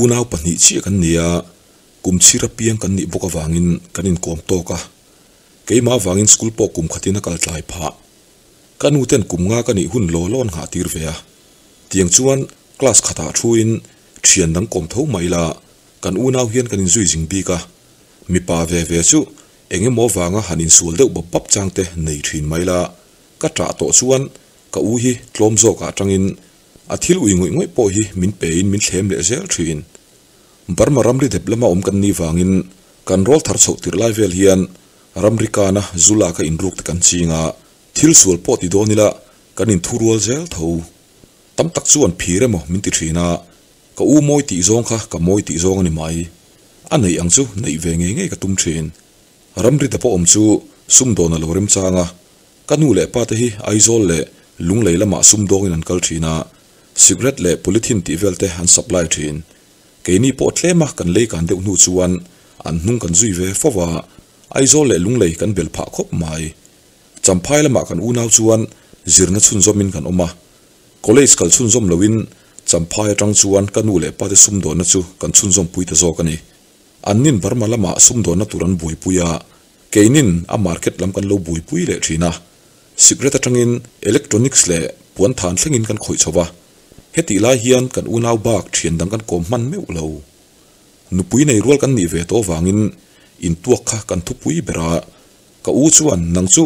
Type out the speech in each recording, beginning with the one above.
Unau pahnih chiah kan ni a, kum chhir apiang kan nih bawk avangin kan inkawm tawk a. Keimah avangin school pawh kum khatin a kal tlai phah. Ka nu ten kum nga ka nih hun law law an nghah tir ve a. Tiang chuan class khatah thuin thian dang kawm tho mah ila kan unau hian kan inzui zing bik a. Mipa ve ve chu eng emaw vanga han insual deuh bap bap chang te nei thin mah ila ka ṭah tawh chuan ka u hi tlawm zawkah atangin a thil ui ngawih ngawih pawh hi min pein min thlem leh zel thin. Burma ramri dep lama awm kan nih vangin kan rawl thar chhoh tirh lai vel hian ramri kana zu laka inruk te kan ching a, thil sual pawh ti dawn ila kan inthu rual zel tho. Tam tak chuan phir emaw min ti thin a, ka u mawi tih zawng kha ka mawi tih zawng a ni mai. A neih ang chu neih ve ngei ngei ka tum thin. Ramri dep a awm chu sumdawn a lo remchang a, ka nu leh pa te hi Aizawl leh Lunglei lamah sumdawngin an kal thin a, Cigarette leh polythene tih vel te an supply thin. Keini pawh tlema kan lei kan deuh hnu chuan an hnung kan zui ve fo va, Aizawl leh Lunglei kan bel phah khawp mai. Champhai lamah kan unau chuan zirna chhunzawmin kan awm a. College kal chhunzawm loin Champhai atang chuan ka nu leh pate sumdawnna chu kan chhunzawm pui ta zawk a ni. Annin Burma lamah sumdawnna tur an buaipui a, keinin a market lam kan lo buaipui leh thin a. Cigarette atangin electronics leh puan than thlengin kan khawih chho va, hetih lai hian kan unau bak thian dang kan kawm hman meuh lo. Nupui nei rual kan nih ve tawh avangin intuak kha kan thupui ber a, ka u chuan nang chu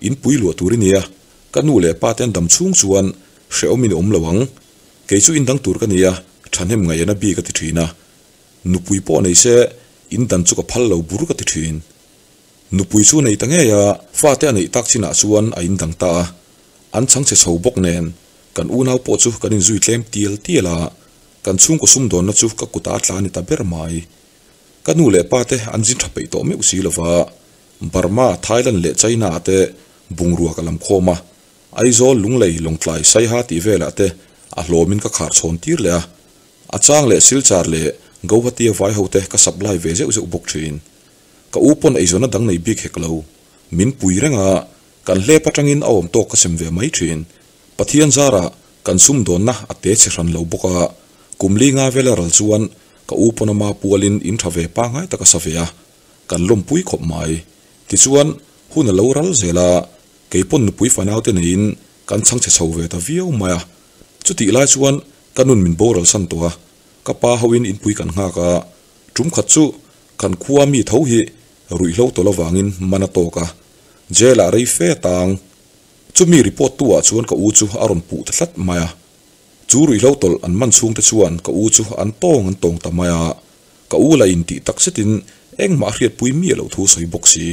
inpui luah tur i nia, ka nu leh pa te an dam chhung chuan hrehawm in awm lo ang, kei chu indang tur ka nia, thahnem ngaihna bik a ti thin a. Nupui pawh nei se indan chu ka phal lo bur ka ti thin. Nupui chu nei ta ngei a, fate a neih tak chinah chuan a indang ta a. An chhang chhe chho bawk nen, kan unau pawh chu kan inzui tlem tial tial a, kan chhungkaw sumdawnna chu ka kutah a tla ni ta ber mai. Ka nu leh pa te an zin tha peih tawh meuh si lova, Burma, Thailand leh China ah te bungrua ka lam khawm a, Aizawl, Lunglei, Lawngtlai, Saiha tih velah te a hlawmin ka khar chhawn tir leh a. A chang leh Silchar leh Gauhati a vai ho te ka supply ve zeuh zeuh bawk thin. Ka u pawn eizawnna dang nei bik hek lo. Min pui reng a, kan hlep atangin a awm tawk ka sem ve mai thin. Pathian zarah kan sumdawnna a te chhe hran lo bawk a, kum li nga vela ral chuan ka u pawn ama pualin in tha ve pangngai tak a sa ve a, kan lawmpui khawp mai. Tichuan, hun a lo ral zel a, kei pawn nupui fanaute neiin kan chhang chhe chho ve ta viau mai a. Chutih lai chuan ka nun min boral san tawh a, ka pa hoin inpui kan nghak a, tum khat chu Kan khua mi tho hi ruihhlo tawlh avangin man a tawk a, jail ah rei fe tang. Chumi report tu ah chuan ka u chu a rawn puh ta tlat mai a. Chu ruihhlo tawlh an man chhung te chuan ka u chu an tawng an tawng ta mai a, ka u la intih tak zetin engmah a hriatpui miah loh thu sawi bawk si.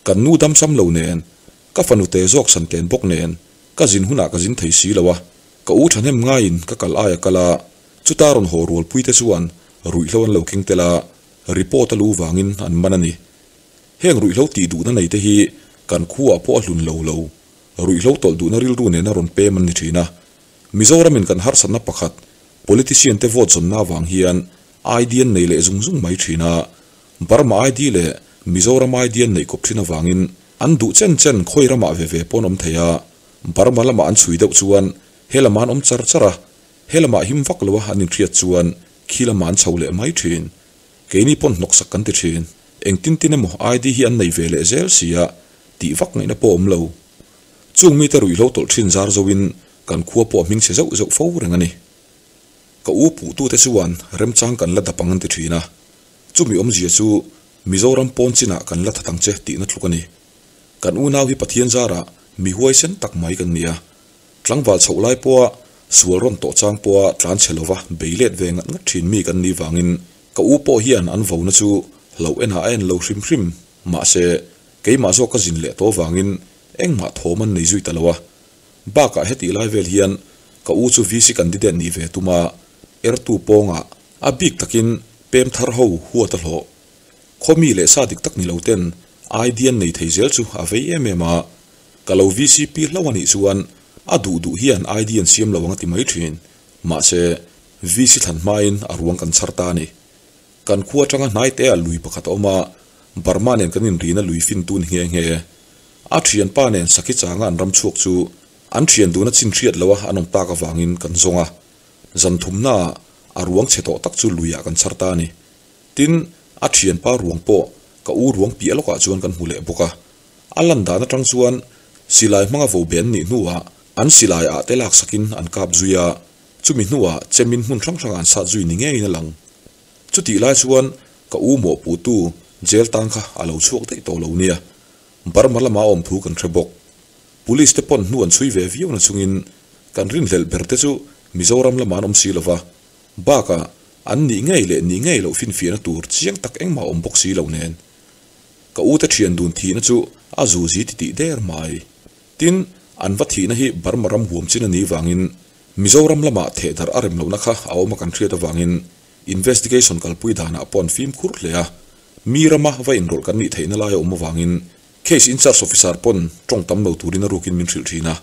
Kan nu damsam lo nen, ka fanu te zawk san tlen bawk nen, ka zin hunah ka zin thei si lo a, ka u thahnem ngaiin ka kal aia kal a, chuta rawn haw rualpui te chuan Ruihhlo an lo keng tel a, report a lu vangin an man a ni. Heng ruihhlo tih duhna nei te hi kan khuaah pawh a hlun lo lo. Ruihhlo tawlh duhna rilru nena rawn pem an ni thin a. Mizoramin kan harsatna pakhat, politician te vote zawnna avang hian ID an nei leh zung zung mai thin a. Burma ID leh Mizoram ID an neih kawp thin avangin an duh chen chen khawi ramah ve ve pawh an awm thei a. Burma lamah an chhui deuh chuan he lamah an awm char char a, he lamah him vak loa an inhriat chuan Khi lamah an chho leh mai thin. Keini pawn hnawksak kan ti thin. Engtin tin emaw ID hi an nei ve leh zel si a, tih vak ngaihna pawh awm lo. Chung mite ruihhlo tawlh thin zar zoin kan khua pawh a hming chhe zeuh zeuh fo reng a ni. Ka u puhtute chuan remchang kan la dap ang an ti thin a. Chumi awmzia chu Mizoram pawn chinah kan la that ang che tihna tluk a ni. Kan unau hi Pathian zarah mi huaisen tak mai kan ni a. Tlangval chhoh lai pawha sual rawn tawh chang pawha tlan chhe lova bei let ve ngat ngat thin mi kan nih vangin ka u pawh hian an vona chu hlauh enah a en lo hrim hrim. Mahse, keimah zawk ka zin leh tawh vangin engmah thawm an nei zui ta lo a. Bakah hetih lai vel hian ka u chu VC candidate nih ve tum a, ertu pawngah a bik takin pem thar ho huat a hlawh. Khaw mi leh sa dik tak ni lo ten ID an nei thei zel chu a vei em em a. Ka lo vcp hlauh a nih chuan a duh duh hian ID an siam lo ang a ti mai thin. Mahse, VC thlan hmain a ruang kan chhar ta a ni. Kan khua atanga hnai te ah lui pakhat a awm a, Burma nen kan inrina lui fin tun nghe nghe. A thianpa nen sakhi changa an ram chhuak chu an thian duna chin hriat loha an awm tak avangin kan zawng a. Zan thumnaah a ruang chhe tawh tak chu luiah kan chhar ta a ni. Tin, a thianpa ruang pawh ka u ruang piah lawkah chuan kan hmu leh bawk a. A lan dan atang chuan silai hmanga vo ben nih hnuah an silai ah te laksakin an kap zui a, chumi hnuah chemin hmun hrang hrangah an sat zui ni ngeiin a lang. Chutih lai chuan ka u mawhpuhtu jail tang kha a lo chhuak daih tawh lo nia. Burma lama a awm thu kan hre bawk. Police te pawn hnu an chhui ve viau na chungin kan rinhlelh ber te chu Mizoram lamah an awm si lova, bakah an nih ngei leh nih ngei loh finfiahna tur chiang tak engmah a awm bawk si lo nen. Ka u te thian dun thihna chu a zuzi ti tih der mai. Tin, an va thihna hi Burma ram huam chin a nih vangin Mizoram lamah thehdarh a rem lohna kha a awm a kan hriat avangin investigation kalpui danah pawh an fimkhur hle a, mi rama va inrawlh kan nih theihna lai a awm avangin Case in-charge officer pawn tawng tam lo turin a rukin min hrilh thin a,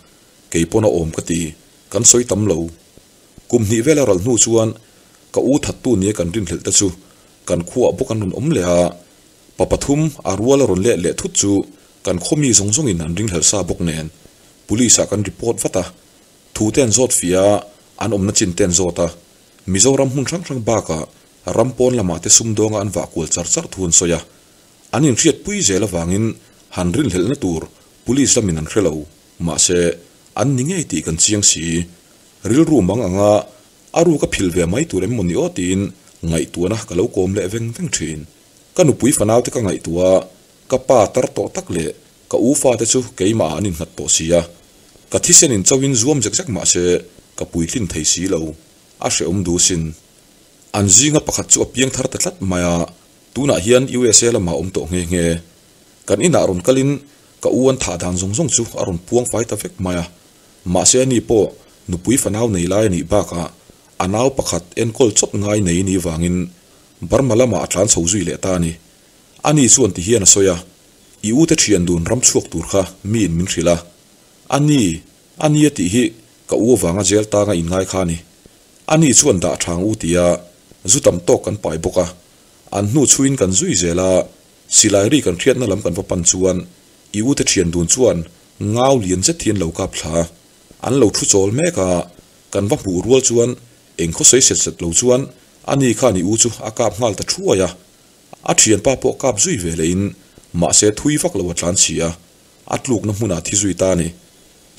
kei pawn a awm ka ti, kan sawi tam lo. Kum hnih vela ral hnu chuan ka u thattu nia kan rinhlelh te chu kan khuaah bawk an rawn awm leh a, pa pathum a rual a rawn let leh thut chu kan khaw mi zawng zawngin an ringhlelh sa bawk nen police ah kan report vat a, thu te an zawt fia a, an awmna chin te an zawt a, Mizoram hmun hrang hrang bakah ram pawn lamah te sumdawnga an vah kual char char thu an sawi a. An inhriatpui zel avangin han rinhlelhna tur Police lamin an hre lo. Mahse, an ni ngei tih kan chiang si. Rilru mang anga a ruk a phil ve mai tur em maw ni aw tiin ngaihtuahna ka lo kawm leh veng veng thin. Ka nupui fanau te ka ngaihtuah a, ka pa tar tawh tak leh ka u fate chu keimah ah an innghat tawh si a. Ka thisen in chauhin zuam zek zek mahse ka puitlin thei si lo. A hrehawm duh sin. An zinga pakhat chu a piang thar ta tlat mai a, Tunah hian USA lamah awm tawh nghe nghe. Kan inah rawn kalin ka u an thah dan zawng zawng chu a rawn puang fai ta vek mai a. Mahse ani pawh nupui fanau nei lai a nih bakah a nau pakhat enkawl chawt ngai nei ni vangin Burma lamah a tlan chho zui leh ta a ni. Ani chuan ti hian a sawi a, I ute thian dun ram chhuak tur kha miin min hrilh a. Ani, ani a tih hi ka u avanga jail tanga inngai kha a ni. Ani chuan dah thang u tia zu tam tawk kan pai bawk a. An hnu chhuiin kan zui zel a, silai ri kan hriatna lam kan va pan chuan i ute thian dun chuan ngau lian zet hi an lo kap thla a, an lo thu chawl mek a, kan va hmuh rual chuan eng khaw sawi set set lo chuan ani khan i u chu a kap nghal ta thuai a, a thianpa pawh kap zui ve lehin mahse thui vak lo a tlan chhi a, a tlukna hmunah thi zui ta a ni.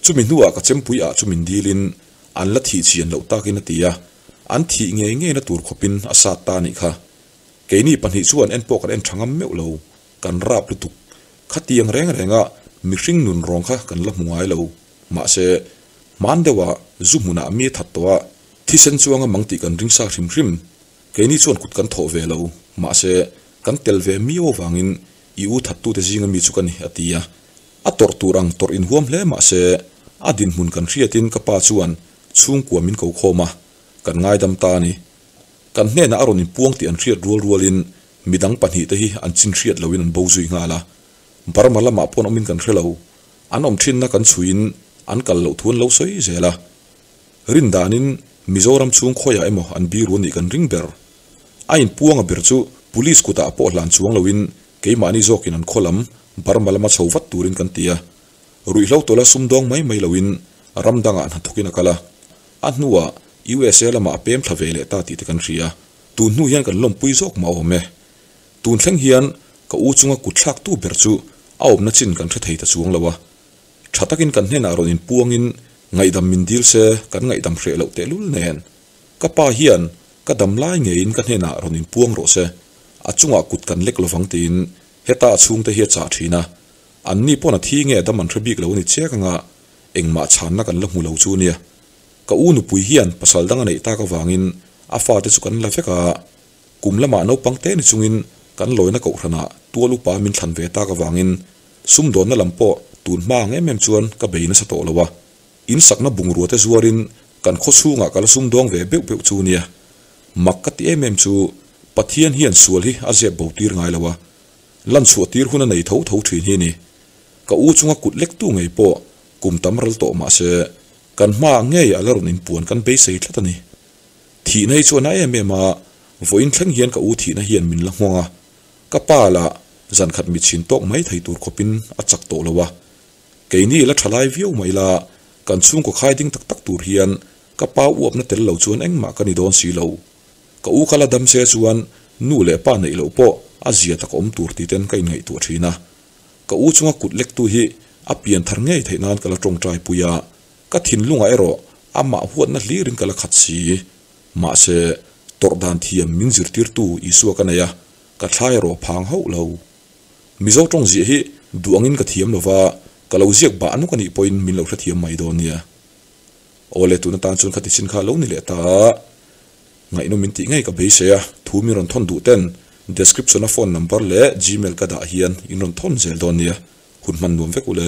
Chumi hnuah ka chempui ah chu min dilin an la thih chhian loh takin a ti a, An thih ngei ngeina tur khawpin a sat ta a nih kha. Keini pahnih chuan en pawh kan en tha ngam meuh lo, kan rap lutuk. Khatiang reng renga mihring nun rawng kha kan la hmu ngai lo. Mahse, hman deuha zu hmunah mi a that tawh a, thisen chuanga mang tih kan ring sa hrim hrim. Keini chuan kut kan thawh ve lo, mahse, kan tel ve miau avangin i u thattute zinga mi chu ka ni, a ti a. A tawrh tur ang tawrh inhuam hle mahse, a dinhmun kan hriatin ka pa chuan Chhungkua min ko khawm a, kan ngaidam ta a ni. Kan hnenah a rawn inpuang tih an hriat rual rualin midang pahnihte hi an chin hriat loin an bo zui nghal a. Burma lamah pawh an awmin kan hre lo. An awm thinna kan chhuiin an kal loh thu an lo sawi zel a. Rin danin Mizoram chhung khawiah emaw an biru a nih kan ring ber. A inpuanga ber chu Police kutah pawh hlan chuang loin keimahni zawkin an khaw lam Burma lama chho vat turin kan ti a. Ruihhlo tawla sumdawng mai mai loin ram dangah hnathawkin a kal a, a hnuah USA lamah a pem thla ve leh ta tih te kan hria. Tun hnu hian kan lawmpui zawk mah awm e. Tun thleng hian ka u chunga kut thlaktu ber chu a awmna chin kan hre thei ta chuang lo a. Tha takin kan hnenah rawn inpuangin ngaihdam min dil se kan ngaihdam hreh loh tehlul nen. Ka pa hian ka dam lai ngeiin ka hnenah rawn inpuang rawh se, a chungah kut kan lek lovang tiin heta a chhungte hi a chah thin a. An ni pawn a thi nge dam an hre bik lo a ni chiak anga engmah chhanna kan la hmu lo chu nia. Ka u nupui hian pasal dang a neih tak avangin a fate chu kan la vek a, kum lamah naupang te ni chungin kan lawina kohhranah tual upa min thlan ve tak avangin sumdawnna lam pawh tun hma ang em em chuan ka bei nasa tawh lo a. In sakna bungrua te zuarin kan khaw chhungah ka la sumdawng ve beuh beuh chu nia. Mak ka ti em em chu Pathian hian sual hi a zep bo tir ngai lo a, Lan chhuah tir hun a nei tho tho thin hi ni. Ka u chunga kut lek tu ngei pawh kum tam ral tawh mah se, kan hmaah ngei a la rawn inpuan kan beisei tlat a ni. Thihna hi chuan a em em a, vawiin thleng hian ka u thihna hian min la nghawng a, ka pa lah zan khat mitchhin tawk mai thei tur khawpin a chak tawh lo a. Keini la tha lai viau mai la, kan chhungkaw khai ding tak tak tur hian ka pa uapna tel lo chuan engmah ka ni dawn si lo. Ka u kha la dam se chuan nu leh pa neih loh pawh a zia tak awm tur ti ten ka inngaihtuah thin a. Ka u chunga kut lektu hi a pian thar ngei theih nan ka la tawngtai pui a, ka thinlungah erawh amah huatna hlirin ka la khat si. Mahse, tawrh dan thiam min zirtirtu Isua ka nei a, ka thlai erawh phang hauh lo. Mizo tawng ziah hi duh angin ka thiam lo va, ka lo ziak bah nuk a nih pawhin min lo hrethiam mai dawn nia. Awle tun atan chuan khati chin kha lo ni leh ta a, ngaihnawm min tih ngei ka beisei a, thu min rawn thawn duh ten description a phone number leh gmail ka dah hian in rawn thawn zel dawn nia, hun hman nuam vek u le.